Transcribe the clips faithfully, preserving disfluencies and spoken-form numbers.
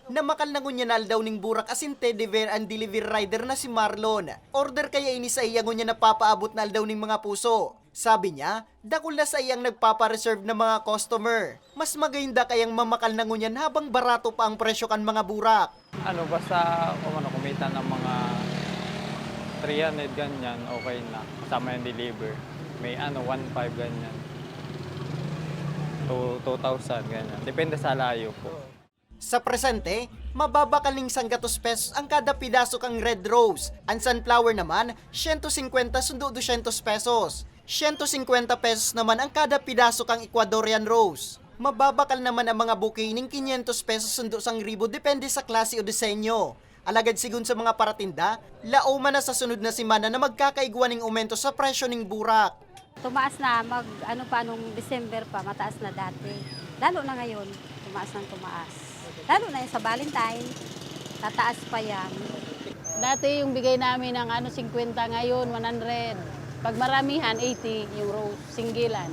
Namakal na ngunyan na aldaw ning burak asin teddy bear an delivery rider na si Marlon. Order kaya ini sa iya ngunyan na papaabot na aldaw ning mga puso. Sabi niya, dakul na sa iyang nagpapa-reserve na mga customer. Mas maganda kayang mamakal na ngunyan habang barato pa ang presyo kan mga burak. Ano, basta kung ano, kumita ng mga three hundred ganyan, okay na. Kasama yung deliver. May ano, one five ganyan. Two, two thousand ganyan. Depende sa layo po. Sa presente, mababakal ning sanggatos pesos ang kada pidaso kang red rose. An sunflower naman, siyento singkwenta sundo dusyentos pesos. Siyento singkwenta pesos naman ang kada pidaso kang Ecuadorian rose. Mababakal naman ang mga bouquet ning kinyentos pesos sundo sang ribo depende sa klase o disenyo. Alagad sigon sa mga paratinda, laoman na sa sunod na semana na magkakaigwa ning omento sa presyo ning burak. Tumaas na, mag ano pa nung December pa, mataas na dati. Lalo na ngayon, tumaas ng tumaas. Lalo na yung sa Valentine, tataas pa yan. Dati yung bigay namin ng ano, fifty, ngayon one hundred. Pag maramihan, eighty yung rose, singgilan.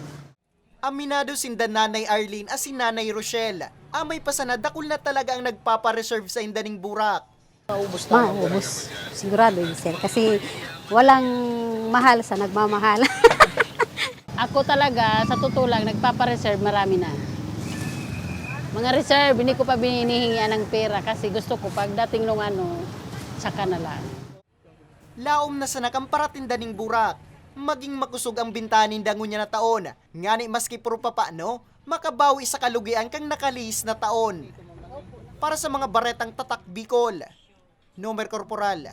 Aminado sinda Nanay Arlene asin Nanay Rochelle. Amay pa sana dakul na talaga ang nagpapa-reserve sa inda ning burak. Maubos. Sigurado yun, sir. Kasi walang mahal sa nagmamahal. Ako talaga, sa totoo lang, nagpapa-reserve, marami na. Mga reserve, hindi ko pa binihingian ng pera kasi gusto ko pagdating nung ano, saka na lang. Laom na sana kan paratinda ning burak. Maging makosog ang bentahan ninda ngunyan na taon. Ngani maski puro papano, makabawi sa kalugian kan nakalihis na taon. Para sa mga baretang Tatak Bicol, Nomer Corporal.